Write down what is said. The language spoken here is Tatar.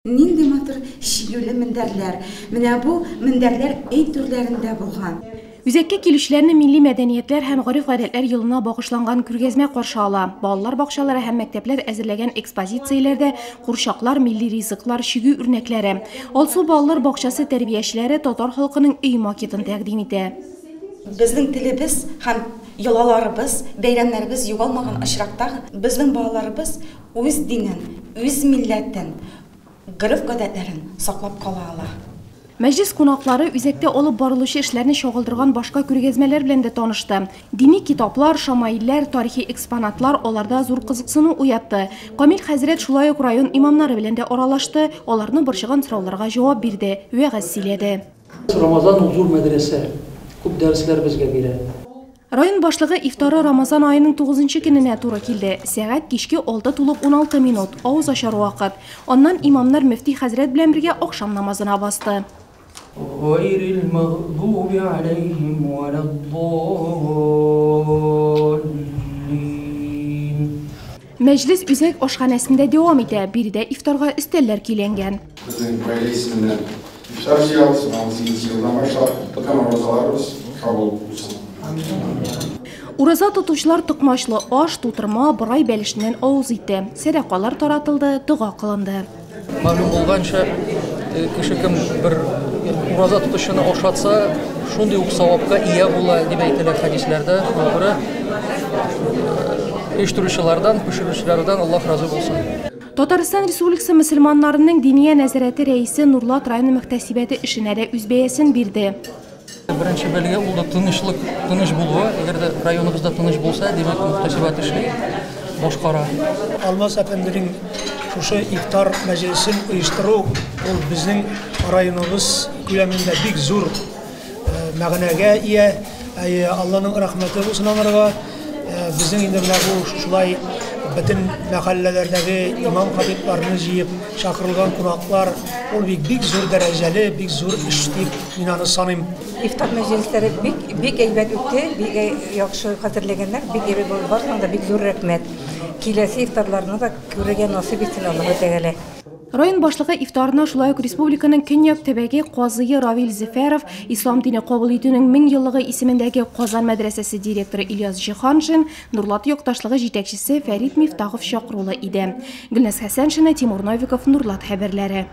Нинди матур чигүле мендәрләр. Менә бу мендәрләр өй түрләрендә булган. Үзәккә килүчеләрне милли мәдәниятләр һәм гореф-гадәтләр елына багышланган күргәзмә каршы ала. Балалар бакчалары һәм мәктәпләр әзерләгән экспозицияләрдә курчаклар, милли ризыклар, чигү үрнәкләре. Алсу балалар бакчасы тәрбиячеләре татар халкының өй макетын тәкъдим итә. Безнең телебез һәм йолаларыбыз, бәйрәмнәребез югалмаган очракта безнең балаларыбыз үз динен, үз милләтен, гореф-гадәтләрен саклап кала ала. Мәҗлес кунаклары үзәктә алып барылучы эшләрне чагылдырган башка күргәзмәләр белән дә танышты. Дини китаплар, шамаилләр, тарихи экспонатлар аларда зур кызыксыну уятты. Камил хәзрәт шулай ук район имамнары белән дә аралашты, аларны борчыган сорауларга җавап бирде, вәгазь сөйләде. Рамазан ул зур мәдрәсә, күп дәресләр безгә бирә. Район башлыгы ифтары Рамазан аеның 9 көненә туры килде. Сәгать кичке 6:16 минут, авыз ачар вакыт. Аннан имамнар мөфти хәзрәт белән бергә ахшам намазына басты. غير المغضوب عليهم ولا الضالين. Мәҗлес үзәк ашханәсендә дәвам итә. Биредә ифтарга өстәлләр көйләнгән. Безнең гаилә исеменнән ифтар җыябыз, 18 елдан башлап, бөтен уразаларыбыз кабул булсын. Ураза тотучылар токмачлы аш, тутырма, борай бәлешеннән авыз итте. Сәдакалар таратылды, дога кылынды. Мәгълүм булганча, кеше кем бер ураза тотучыны ашатса, шундый ук савапка ия була дип әйтелә хәдисләрдә. Шуңа күрә оештыручылардан, пешерүчеләрдән Аллаһ разый булсын. Татарстан Республикасы мөселманнарының диния нәзарәте рәисе Нурлат районы мөхтәсибәте эшенә дә үз бәясен бирде. Беренче билге ул да тынычлык, тыныч булуы. Әгәр дә районыбызда тыныч булса, димәк, мөхтәсибәт эшли, башкара. Алмаз әфәнденең шушы ифтар мәҗлесен оештыру ул безнең районыбыз күләмендә бик зур мәгънәгә ия. Алланың рәхмәте булсын аларга. Безнең инде менә бу шулай бөтен мәхәлләләрдәге имам хатипларны җыеп чакырылган кунаклар, ул бик бик зур дәрәҗәле, бик зур эш дип мин аны саныйм. Ифтар мәҗлесләре бик бик әйбәт үтте, бик яхшы хәзерләгәннәр, бик әйбәт булды. Барысына да бик зур рәхмәт. Киләсе ифтарларны да күрергә насыйп итсен Аллаһ Тәгалә. Район башлыгы ифтарына шулай ук республиканың көньяк төбәге казые Равил Зөфәров, Ислам дине кабул итүнең 1000 еллыгы исемендәге Казан мәдрәсәсе директоры Ильяс Җиһаншин, Нурлат якташлыгы җитәкчесе Фәрит Мифтахов чакырулы иде. Гөлназ Хәсәншина, Тимур Новиков, Нурлат хәбәрләре.